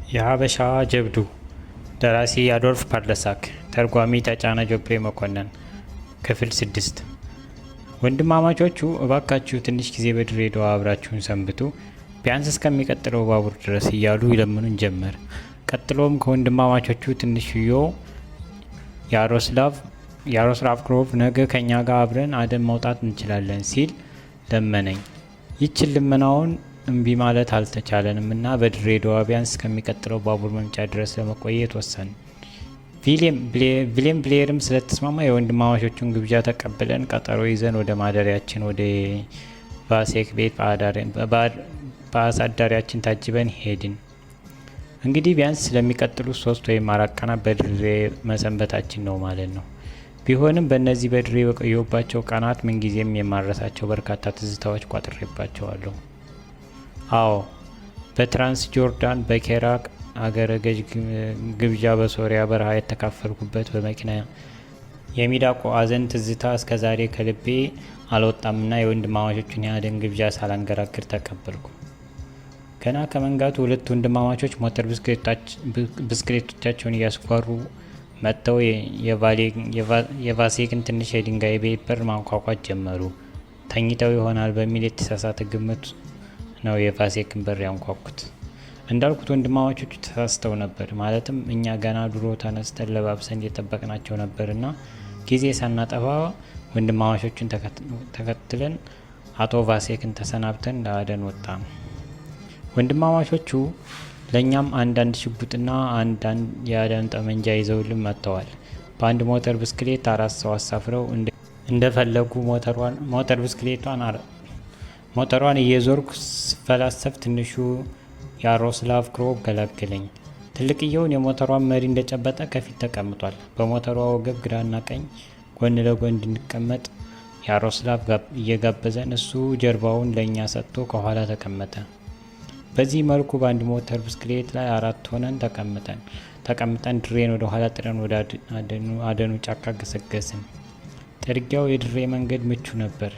የሀበሻ ጀብዱ። ደራሲ አዶልፍ ፓርለሳክ፣ ተርጓሚ ተጫነ ጆፕሬ መኮንን። ክፍል 6። ወንድማማቾቹ እባካችሁ ትንሽ ጊዜ በድሬዳዋ አብራችሁን ሰንብቱ፣ ቢያንስ እስከሚቀጥለው ባቡር ድረስ እያሉ ይለምኑን ጀመር። ቀጥሎም ከወንድማማቾቹ ትንሽዮ ያሮስላቭ ክሮቭ ነገ ከእኛ ጋር አብረን አደን መውጣት እንችላለን ሲል ለመነኝ። ይችን ልመናውን እምቢ ማለት አልተቻለንም እና በድሬዳዋ ቢያንስ እስከሚቀጥለው ባቡር መምጫ ድረስ ለመቆየት ወሰን። ቪሊየም ብሌየርም ስለተስማማ የወንድማማቾቹን ግብዣ ተቀብለን ቀጠሮ ይዘን ወደ ማደሪያችን ወደ ቫሴክ ቤት በአሳዳሪያችን ታጅበን ሄድን። እንግዲህ ቢያንስ ስለሚቀጥሉት 3 ወይም 4 ቀናት በድሬ መሰንበታችን ነው ማለት ነው። ቢሆንም በእነዚህ በድሬ በቆየሁባቸው ቀናት ምንጊዜም የማረሳቸው በርካታ ትዝታዎች ቋጥሬባቸዋለሁ። አዎ፣ በትራንስ ጆርዳን በኬራቅ አገረ ገዥ ግብዣ፣ በሶሪያ በረሃ የተካፈልኩበት በመኪና የሚዳቆ አዘን ትዝታ እስከ ዛሬ ከልቤ አልወጣምና የወንድማማቾቹን የአደን ግብዣ ሳላንገራግር ተቀበልኩ። ገና ከመንጋቱ ሁለት ወንድማማቾች ሞተር ብስክሌቶቻቸውን እያስጓሩ መጥተው የቫሴክን ትንሽ የድንጋይ ቤት በር ማንኳኳት ጀመሩ። ተኝተው ይሆናል በሚል የተሳሳተ ግምት ነው የቫሴክን በር ያንኳኩት። እንዳልኩት ወንድማማቾቹ ተሳስተው ነበር። ማለትም እኛ ገና ድሮ ተነስተን ለባብሰን እየጠበቅናቸው ነበርና ጊዜ ሳናጠፋ ወንድማማቾቹን ተከትለን አቶ ቫሴክን ተሰናብተን ለአደን ወጣን። ወንድማማቾቹ ለእኛም አንዳንድ ሽጉጥና አንዳንድ የአደን ጠመንጃ ይዘውልን መጥተዋል። በአንድ ሞተር ብስክሌት አራት ሰው አሳፍረው እንደፈለጉ ሞተር ብስክሌቷን ሞተሯን እየዞርኩ ስፈላሰፍ ትንሹ ያሮስላቭ ክሮቭ ገላገለኝ። ትልቅየውን የሞተሯን መሪ እንደጨበጠ ከፊት ተቀምጧል። በሞተሯ ወገብ ግራና ቀኝ ጎን ለጎን እንድንቀመጥ ያሮስላቭ እየጋበዘን እሱ ጀርባውን ለእኛ ሰጥቶ ከኋላ ተቀመጠ። በዚህ መልኩ በአንድ ሞተር ብስክሌት ላይ አራት ሆነን ተቀምጠን ድሬን ወደ ኋላ ጥለን ወደ አደኑ ጫካ ገሰገስን። ጥርጊያው የድሬ መንገድ ምቹ ነበር።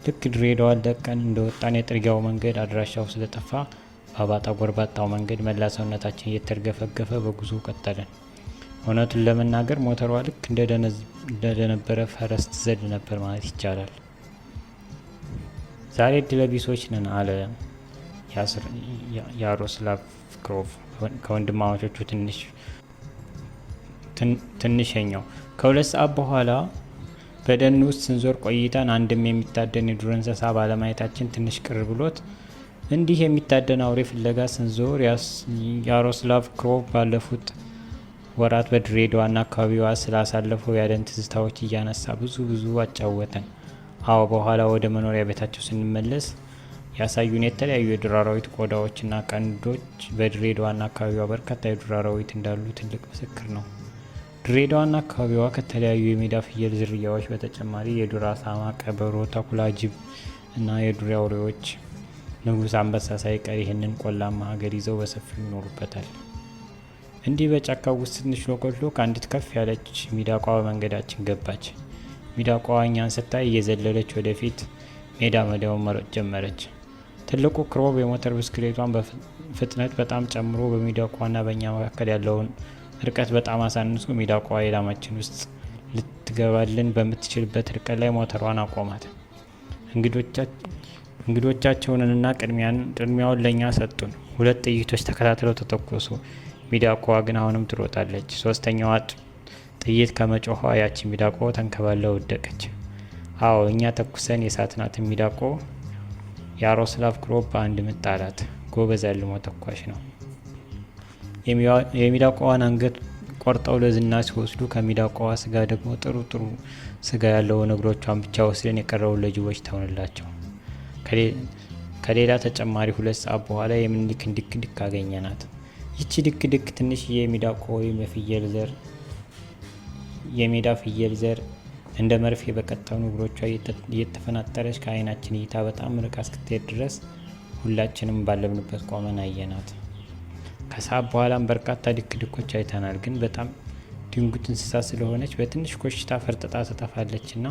ልክ ድሬዳዋን ለቀን እንደወጣን የጥርጊያው መንገድ አድራሻው ስለጠፋ በአባጣ ጎርባጣው መንገድ መላ ሰውነታችን እየተርገፈገፈ በጉዞ ቀጠልን። እውነቱን ለመናገር ሞተሯ ልክ እንደደነበረ ፈረስ ትዘል ነበር ማለት ይቻላል። ዛሬ እድለቢሶች ነን አለ ያሮስላቭ ክሮቭ ከወንድማማቾቹ ትንሸኛው። ከ2 ሰዓት በኋላ በደን ውስጥ ስንዞር ቆይተን አንድም የሚታደን የዱር እንስሳ ባለማየታችን ትንሽ ቅር ብሎት እንዲህ የሚታደን አውሬ ፍለጋ ስንዞር ያሮስላቭ ክሮቭ ባለፉት ወራት በድሬዳዋና አካባቢዋ ስላሳለፈው የአደን ትዝታዎች እያነሳ ብዙ ብዙ አጫወተን። አዎ፣ በኋላ ወደ መኖሪያ ቤታቸው ስንመለስ ያሳዩን የተለያዩ የዱር አራዊት ቆዳዎችና ቀንዶች በድሬዳዋና አካባቢዋ በርካታ የዱር አራዊት እንዳሉ ትልቅ ምስክር ነው። ድሬዳዋና አካባቢዋ ከተለያዩ የሜዳ ፍየል ዝርያዎች በተጨማሪ የዱር አሳማ፣ ቀበሮ፣ ተኩላ፣ ጅብ እና የዱር አውሬዎች ንጉስ አንበሳ ሳይቀር ይህንን ቆላማ ሀገር ይዘው በሰፊው ይኖሩበታል። እንዲህ በጫካው ውስጥ ስንሽሎኮሎክ አንዲት ከፍ ያለች ሚዳቋ በመንገዳችን ገባች። ሚዳቋዋ እኛን ስታይ እየዘለለች ወደፊት ሜዳ ሜዳውን መሮጥ ጀመረች። ትልቁ ክሮቭ የሞተር ብስክሌቷን በፍጥነት በጣም ጨምሮ በሚዳቋና በእኛ መካከል ያለውን ርቀት በጣም አሳንሶ ሚዳቋ ኢላማችን ውስጥ ልትገባልን በምትችልበት ርቀት ላይ ሞተሯን አቆማት። እንግዶቻቸውንና ቅድሚያውን ለእኛ ሰጡን። ሁለት ጥይቶች ተከታትለው ተተኮሱ። ሚዳቋዋ ግን አሁንም ትሮጣለች። ሶስተኛዋ ጥይት ከመጮኋ ያቺ ሚዳቆ ተንከባላ ወደቀች። አዎ፣ እኛ ተኩሰን የሳትናትን ሚዳቆ ያሮስላቭ ክሮቭ በአንድ ምት ጣላት። ጎበዝ አልሞ ተኳሽ ነው። የሚዳቋዋን አንገት ቆርጠው ለዝና ሲወስዱ ከሚዳቋዋ ስጋ ደግሞ ጥሩ ጥሩ ስጋ ያለውን እግሮቿን ብቻ ወስደን የቀረውን ለጅቦች ተውንላቸው። ከሌላ ተጨማሪ 2 ሰዓት በኋላ የምኒልክን ድክ ድክ አገኘናት። ይቺ ድክ ድክ ትንሽዬ የሚዳቆ ወይም የፍየል ዘር የሜዳ ፍየል ዘር እንደ መርፌ በቀጠኑ እግሮቿ እየተፈናጠረች ከዓይናችን እይታ በጣም ርቃ እስክትሄድ ድረስ ሁላችንም ባለብንበት ቆመን አየናት። ከሰዓት በኋላም በርካታ ድክ ድኮች አይተናል። ግን በጣም ድንጉጥ እንስሳ ስለሆነች በትንሽ ኮሽታ ፈርጥጣ ትጠፋለች እና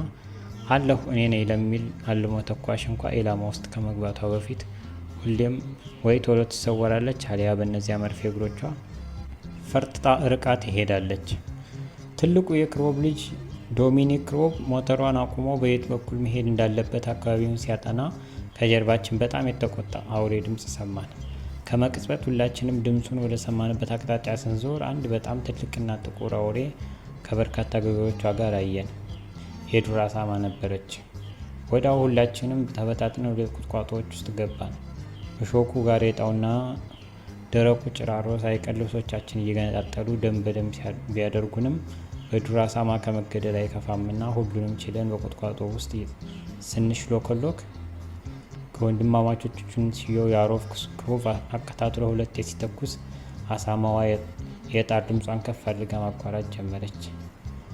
አለሁ እኔ ነኝ ለሚል አልሞ ተኳሽ እንኳ ኢላማ ውስጥ ከመግባቷ በፊት ሁሌም ወይ ቶሎ ትሰወራለች አሊያ በእነዚያ መርፌ እግሮቿ ፈርጥጣ ርቃ ትሄዳለች። ትልቁ የክሮብ ልጅ ዶሚኒክ ክሮብ ሞተሯን አቁሞ በየት በኩል መሄድ እንዳለበት አካባቢውን ሲያጠና ከጀርባችን በጣም የተቆጣ አውሬ ድምፅ ሰማን። ከመቅጽበት ሁላችንም ድምፁን ወደ ሰማንበት አቅጣጫ ስንዞር አንድ በጣም ትልቅና ጥቁር አውሬ ከበርካታ ግልገሎቿ ጋር አየን። የዱር አሳማ ነበረች። ወዲያው ሁላችንም ተበታትነን ወደ ቁጥቋጦዎች ውስጥ ገባን። እሾኩ፣ ጋሬጣውና ደረቁ ጭራሮ ሳይቀር ልብሶቻችን እየገነጣጠሉ ደም በደም ቢያደርጉንም በዱር አሳማ ከመገደል አይከፋምና ሁሉንም ችለን በቁጥቋጦ ውስጥ ስንሽሎከሎክ ከወንድማማቾቹ ትንሽየው ያሮፍ ክሮቭ አከታትሎ ሁለቴ ሲተኩስ አሳማዋ የጣር ድምጿን ከፍ አድርጋ ማቋረጥ ጀመረች።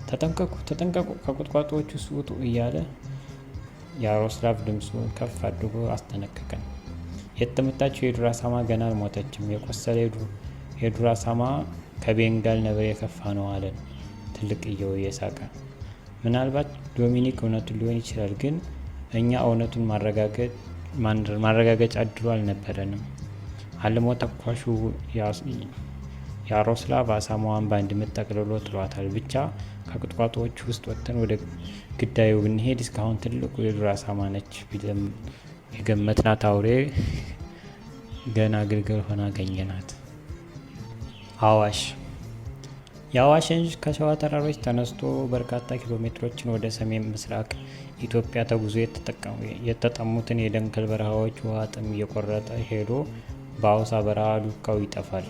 "ተጠንቀቁ፣ ተጠንቀቁ፣ ከቁጥቋጦዎቹ ውስጥ ውጡ" እያለ ያሮስላቭ ድምፁን ከፍ አድርጎ አስጠነቀቀን። የተመታችው የዱር አሳማ ገና አልሞተችም። "የቆሰለ የዱር አሳማ ከቤንጋል ነብር የከፋ ነው" አለን ትልቅየው እየሳቀ። ምናልባት ዶሚኒክ እውነቱን ሊሆን ይችላል፣ ግን እኛ እውነቱን ማረጋገጫ እድሉ አልነበረንም። አልሞ ተኳሹ ያሮስላቭ አሳማዋን በአንድ ምት ጠቅልሎ ጥሏታል። ብቻ ከቁጥቋጦዎቹ ውስጥ ወጥተን ወደ ግዳዩ ብንሄድ እስካሁን ትልቁ የዱር አሳማ ነች ብለን የገመትናት አውሬ ገና ግልገል ሆና አገኘናት። አዋሽ። የአዋሽ ወንዝ ከሸዋ ተራሮች ተነስቶ በርካታ ኪሎ ሜትሮችን ወደ ሰሜን ምስራቅ ኢትዮጵያ ተጉዞ የተጠሙትን የደንከል በረሃዎች ውሃ ጥም እየቆረጠ ሄዶ በአውሳ በረሃ ዱካው ይጠፋል።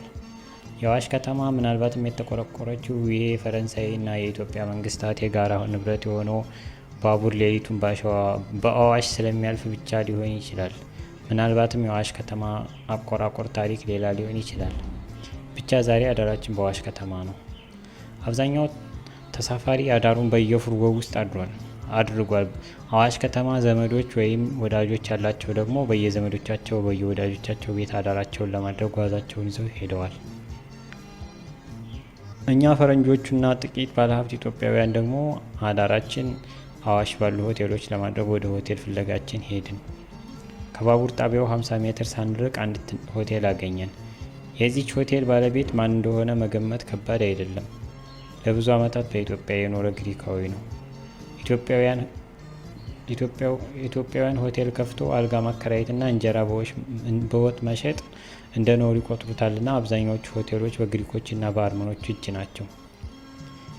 የአዋሽ ከተማ ምናልባትም የተቆረቆረችው ይሄ የፈረንሳይና የኢትዮጵያ መንግስታት የጋራ ንብረት የሆነው ባቡር ሌሊቱን በአዋሽ ስለሚያልፍ ብቻ ሊሆን ይችላል። ምናልባትም የአዋሽ ከተማ አቆራቆር ታሪክ ሌላ ሊሆን ይችላል። ብቻ ዛሬ አዳራችን በአዋሽ ከተማ ነው። አብዛኛው ተሳፋሪ አዳሩን በየፉርጎው ውስጥ አድርጓል። አዋሽ ከተማ ዘመዶች ወይም ወዳጆች ያላቸው ደግሞ በየዘመዶቻቸው በየወዳጆቻቸው ቤት አዳራቸውን ለማድረግ ጓዛቸውን ይዘው ሄደዋል። እኛ ፈረንጆቹና ጥቂት ባለሀብት ኢትዮጵያውያን ደግሞ አዳራችን አዋሽ ባሉ ሆቴሎች ለማድረግ ወደ ሆቴል ፍለጋችን ሄድን። ከባቡር ጣቢያው 50 ሜትር ሳንርቅ አንድ ሆቴል አገኘን። የዚች ሆቴል ባለቤት ማን እንደሆነ መገመት ከባድ አይደለም። ለብዙ ዓመታት በኢትዮጵያ የኖረ ግሪካዊ ነው። ኢትዮጵያውያን ሆቴል ከፍቶ አልጋ ማከራየትና እንጀራ በወጥ መሸጥ እንደ ነውር ይቆጥሩታልና አብዛኛዎቹ ሆቴሎች በግሪኮችና በአርመኖች እጅ ናቸው።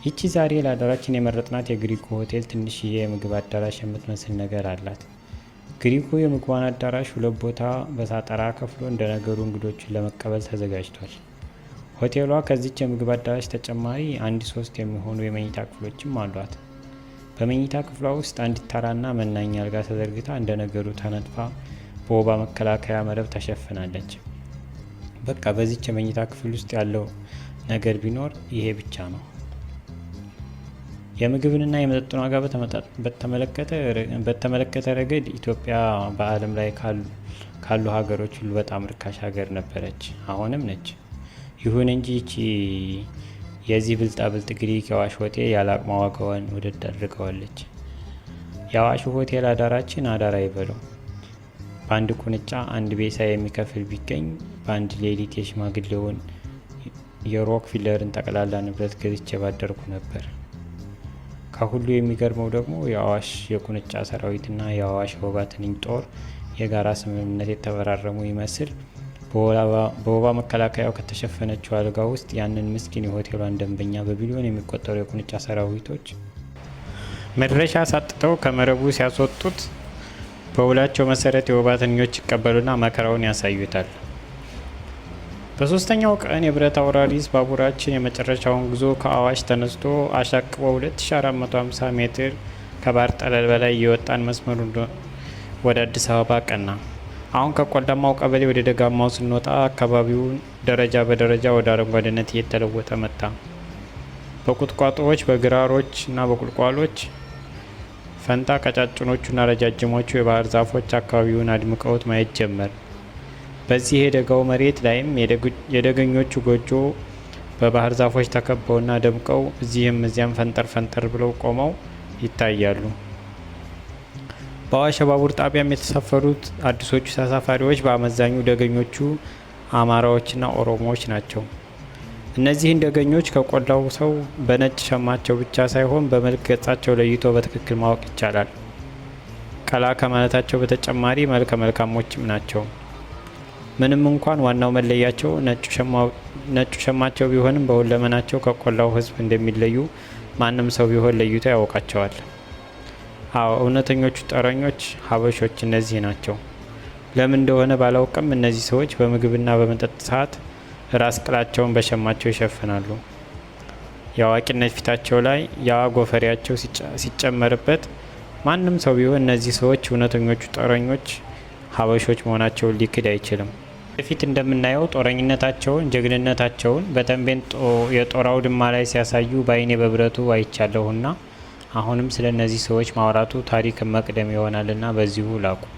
ይቺ ዛሬ ለአዳራችን የመረጥናት የግሪኩ ሆቴል ትንሽዬ የምግብ አዳራሽ የምትመስል ነገር አላት። ግሪኩ የምግቧን አዳራሽ ሁለት ቦታ በሳጠራ ከፍሎ እንደ ነገሩ እንግዶችን ለመቀበል ተዘጋጅቷል። ሆቴሏ ከዚች የምግብ አዳራሽ ተጨማሪ አንድ ሶስት የሚሆኑ የመኝታ ክፍሎችም አሏት። በመኝታ ክፍሏ ውስጥ አንዲት ተራና መናኛ አልጋ ተዘርግታ እንደ ነገሩ ተነጥፋ በወባ መከላከያ መረብ ተሸፍናለች። በቃ በዚች የመኝታ ክፍል ውስጥ ያለው ነገር ቢኖር ይሄ ብቻ ነው። የምግብንና የመጠጡን ዋጋ በተመለከተ ረገድ ኢትዮጵያ በዓለም ላይ ካሉ ሀገሮች ሁሉ በጣም ርካሽ ሀገር ነበረች፣ አሁንም ነች። ይሁን እንጂ ይቺ የዚህ ብልጣብልጥ ግሪክ የአዋሽ ሆቴል ያለ አቅሟ ዋጋዋን ወደድ አድርገዋለች። የአዋሹ ሆቴል አዳራችን አዳር አይበለው። በአንድ ቁንጫ አንድ ቤሳ የሚከፍል ቢገኝ በአንድ ሌሊት የሽማግሌውን የሮክፌለርን ጠቅላላ ንብረት ገዝቼ ባደርኩ ነበር። ከሁሉ የሚገርመው ደግሞ የአዋሽ የቁንጫ ሰራዊትና የአዋሽ የወባ ትንኝ ጦር የጋራ ስምምነት የተፈራረሙ ይመስል በወባ መከላከያው ከተሸፈነችው አልጋ ውስጥ ያንን ምስኪን የሆቴሏን ደንበኛ በቢሊዮን የሚቆጠሩ የቁንጫ ሰራዊቶች መድረሻ አሳጥተው ከመረቡ ሲያስወጡት በውላቸው መሰረት የወባ ትንኞች ይቀበሉና መከራውን ያሳዩታል። በሶስተኛው ቀን የብረት አውራሪስ ባቡራችን የመጨረሻውን ጉዞ ከአዋሽ ተነስቶ አሻቅቦ 2450 ሜትር ከባህር ጠለል በላይ የወጣን መስመሩን ወደ አዲስ አበባ ቀና። አሁን ከቆላማው ቀበሌ ወደ ደጋማው ስንወጣ አካባቢውን ደረጃ በደረጃ ወደ አረንጓዴነት እየተለወጠ መጣ። በቁጥቋጦዎች፣ በግራሮች እና በቁልቋሎች ፈንታ ቀጫጭኖቹና ረጃጅሞቹ የባህር ዛፎች አካባቢውን አድምቀውት ማየት ጀመር። በዚህ የደጋው መሬት ላይም የደገኞቹ ጎጆ በባህር ዛፎች ተከበውና ደምቀው እዚህም እዚያም ፈንጠር ፈንጠር ብለው ቆመው ይታያሉ። በአዋሽ ባቡር ጣቢያም የተሳፈሩት አዲሶቹ ተሳፋሪዎች በአመዛኙ ደገኞቹ አማራዎችና ኦሮሞዎች ናቸው። እነዚህን ደገኞች ከቆላው ሰው በነጭ ሸማቸው ብቻ ሳይሆን በመልክ ገጻቸው ለይቶ በትክክል ማወቅ ይቻላል። ቀላ ከማለታቸው በተጨማሪ መልከ መልካሞችም ናቸው። ምንም እንኳን ዋናው መለያቸው ነጩ ሸማቸው ቢሆንም በሁለመናቸው ከቆላው ሕዝብ እንደሚለዩ ማንም ሰው ቢሆን ለይቶ ያውቃቸዋል። አዎ፣ እውነተኞቹ ጦረኞች ሀበሾች እነዚህ ናቸው። ለምን እንደሆነ ባላውቅም እነዚህ ሰዎች በምግብና በመጠጥ ሰዓት ራስ ቅላቸውን በሸማቸው ይሸፍናሉ። የአዋቂነት ፊታቸው ላይ ያ ጎፈሬያቸው ሲጨመርበት ማንም ሰው ቢሆን እነዚህ ሰዎች እውነተኞቹ ጦረኞች ሀበሾች መሆናቸውን ሊክድ አይችልም። በፊት እንደምናየው ጦረኝነታቸውን፣ ጀግንነታቸውን በተንቤን የጦር አውድማ ላይ ሲያሳዩ በአይኔ በብረቱ አይቻለሁና አሁንም ስለ እነዚህ ሰዎች ማውራቱ ታሪክን መቅደም ይሆናልና በዚሁ ላቁም።